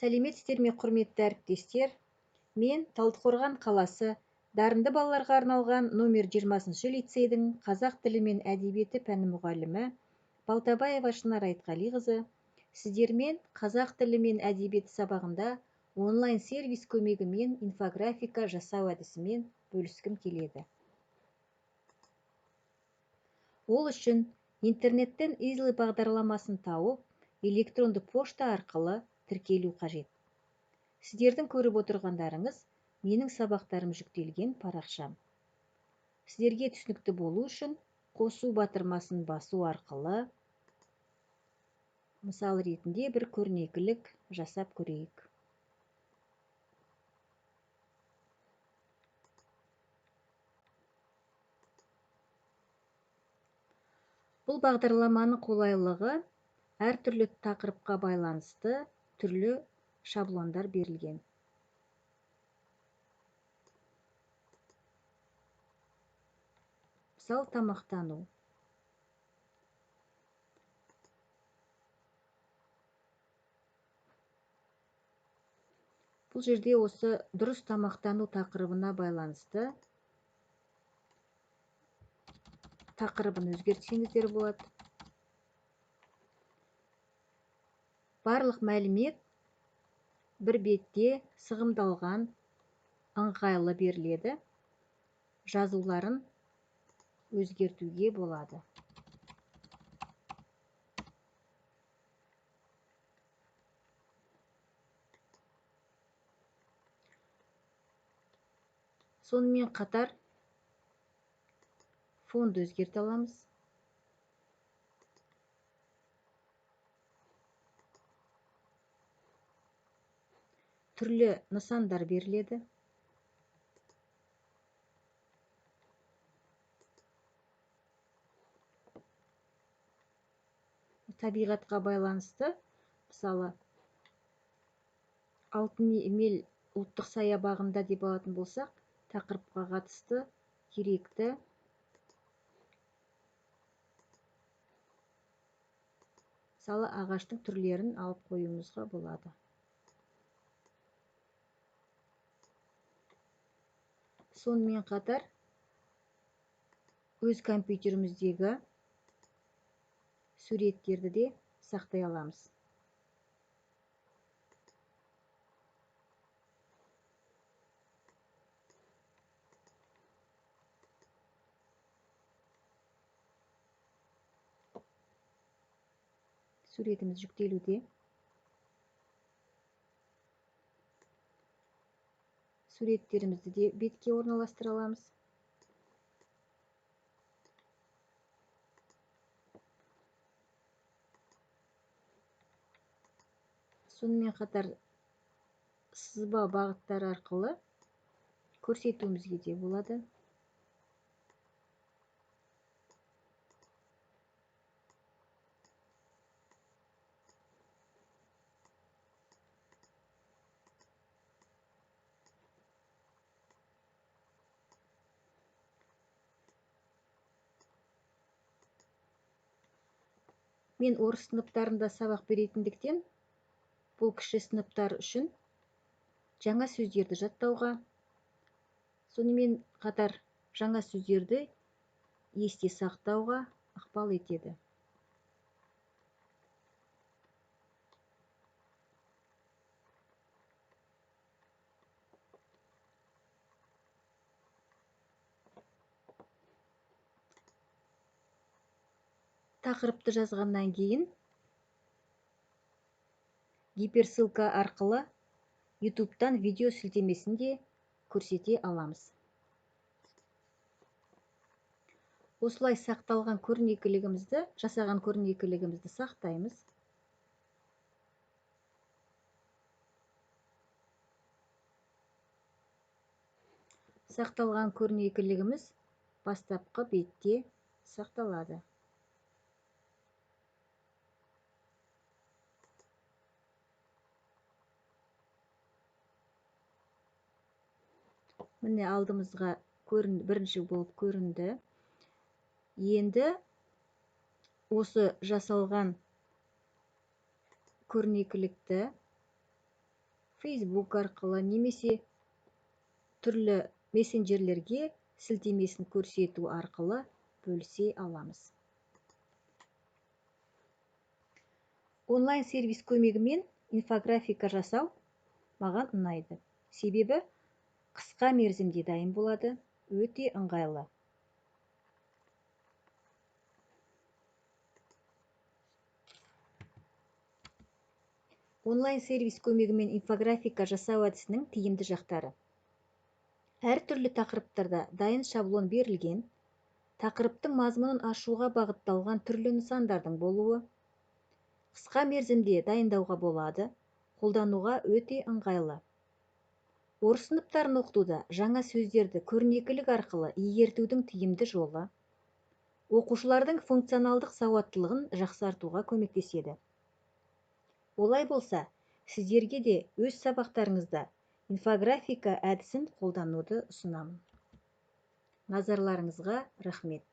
Сәлеметсіздер ме, құрметті әріптестер! Мен Талдықорған қаласы дарынды балаларға арналған номер 20 лицейдің қазақ тілі мен әдебиеті пәні мұғалімі Балтабаева Шынар Айтқалиқызы сіздермен қазақ тілі мен әдебиеті сабағында онлайн сервис көмегімен инфографика жасау әдісімен бөліскім келеді. Ол үшін интернеттен Easily бағдарламасын тауып, электронды пошта арқылы тіркелу қажет. Сіздердің көріп отырғандарыңыз менің сабақтарым жүктелген парақшам. Сіздерге түсінікті болу үшін қосу батырмасын басу арқылы мысал ретінде бір көрнекілік жасап көрейік. Бұл бағдарламаның қолайлылығы әртүрлі тақырыпқа байланысты түрлі шаблондар берілген. Мысал, тамақтану. Бұл жерде осы дұрыс тамақтану тақырыбына байланысты тақырыбын өзгертсеңіздер болады. Барлық мәлімет бір бетте сығымдалған, ыңғайлы беріледі. Жазуларын өзгертуге болады. Сонымен қатар фонды өзгерте аламыз. Түрлі нысандар беріледі. Табиғатқа байланысты, мысалы, Алтын Емел ұлттық саябағында деп алатын болсақ, тақырыпқа қатысты керекті мысалы ағаштың түрлерін алып қоюымызға болады. Сонымен қатар өз компьютеріміздегі суреттерді де сақтай аламыз. Суретіміз жүктелуде. Суреттерімізді де бетке орналастыра аламыз. Сонымен қатар сызба бағыттары арқылы көрсетуімізге де болады. Мен орыс сыныптарында сабақ беретіндіктен, бұл кіші сыныптар үшін жаңа сөздерді жаттауға, сонымен қатар жаңа сөздерді есте сақтауға ықпал етеді. Тақырыпты жазғаннан кейін гиперссылка арқылы YouTube'тан видео сілтемесін де көрсете аламыз. Осылай сақталған көрнекілігімізді, жасаған көрнекілігімізді сақтаймыз. Сақталған көрнекілігіміз бастапқы бетте сақталады. Міне алдымызға бірінші болып көрінді. Енді осы жасалған көрнекілікті Facebook арқылы немесе түрлі мессенджерлерге сілтемесін көрсету арқылы бөлісе аламыз. Онлайн сервис көмегімен инфографика жасау маған ұнайды. Себебі қысқа мерзімде дайын болады, өте ыңғайлы. Онлайн сервис көмегімен инфографика жасау әдісінің тиімді жақтары. Әртүрлі тақырыптарда дайын шаблон берілген, тақырыптың мазмұнын ашуға бағытталған түрлі нысандардың болуы, қысқа мерзімде дайындауға болады, қолдануға өте ыңғайлы. Орыс сыныптарын оқытуда жаңа сөздерді көрнекілік арқылы игертудің тиімді жолы, оқушылардың функционалдық сауаттылығын жақсартуға көмектеседі. Олай болса, сіздерге де өз сабақтарыңызда инфографика әдісін қолдануды ұсынамын. Назарларыңызға рахмет.